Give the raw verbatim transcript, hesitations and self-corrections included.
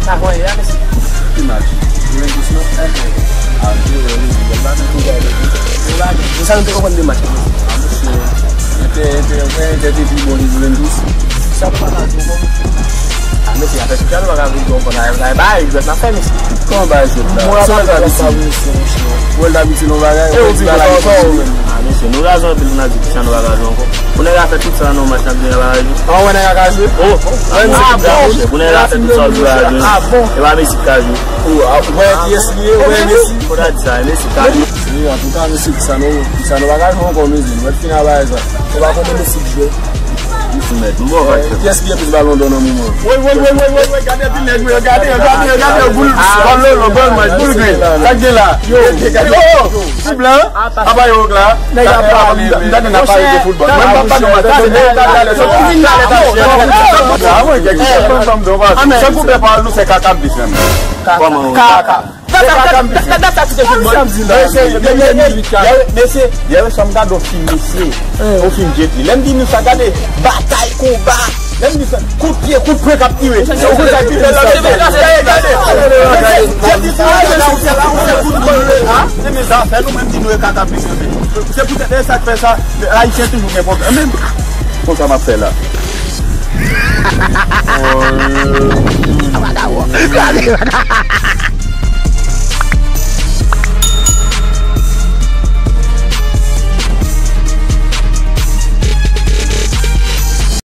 Sa konn ye a, mesye. Ki match? Juventus non? A, Juventus, bèl bagay. Bèl bagay. Sa nou te konprann de match la, mesye? A, mesye. Entè, entè, entè, entè te pi bon ke Juventus. Sa nou pa ka jwe ankò. A, mesye, afè sou sa nou pa ka jwe ankò la, la, ba, jwèt n ap fè, mesye. Kòman ba jwèt la? Mwen ap fè sa, mesye, monchè. Wè l dabitid yon bagay, e ou di bagay ankò, ou menm. A, mesye, nou razon anpil, nou di sa nou pa ka jwe ankò. Pou nèg la fè tout sa nan yon match, n ap di nèg la pa ka jwe. An wè nèg la ka jwe? Oh, ah, bon, monchè, pou nèg la fè tout sa, ou di pa ka jwe. Ah, bon. E pa Messi ki ka jwe. Oh, ah, ou wè kiyès li ye, ou wè Messi? Fò ta di sa, e Messi ki ka jwe. Wi, antouka, mesye, kisa nou, kisa nou pa ka jwe ankò, mesye? Nou mèt fini a bagay sa. Ou pa konnen Messi ki jwe. M sou mèt. M bon, eh, kiyès ki gen plis balon dò nan moman? Woy, woy, woy, woy, woy, woy, gade ti nèg yo, gade yo, gade yo, gade yo, boul, bòl lolo, bòl mach, boul grenn. Sa k gen la? Yo, yo, ti blan, apa yo la? Nèg ap pale, m tande n ap pale de foutbòl. Mwen, m pa pale match, se nèg yo ka talè, se pou vin talè, talè. Ah, mwen, kèk ti fanm, fanm, fanm, fanm. Se koupè pawòl nou, se kaka m di frè m. Kaka. Kaka. Kaka. Kaka m di frè m. Mesye, yè, mesye, yè swa m gade yon fim, mesye. Yon fim Jet Li. Lè m di nou sa, gade, batay, konba. Lè m di sa, kout pye, kout pwen k ap tire. Ou konn sa ki bèl la, gade, gade. Mesye, Jet Li, se la, se la, ou se kout pwen, ah. Se men sa, fè nou menm di nou e kaka, mesye. Se poutèt e sa k fè sa, Ayisyen toujou gen pwoblèm. Men, konsa m ap fè la.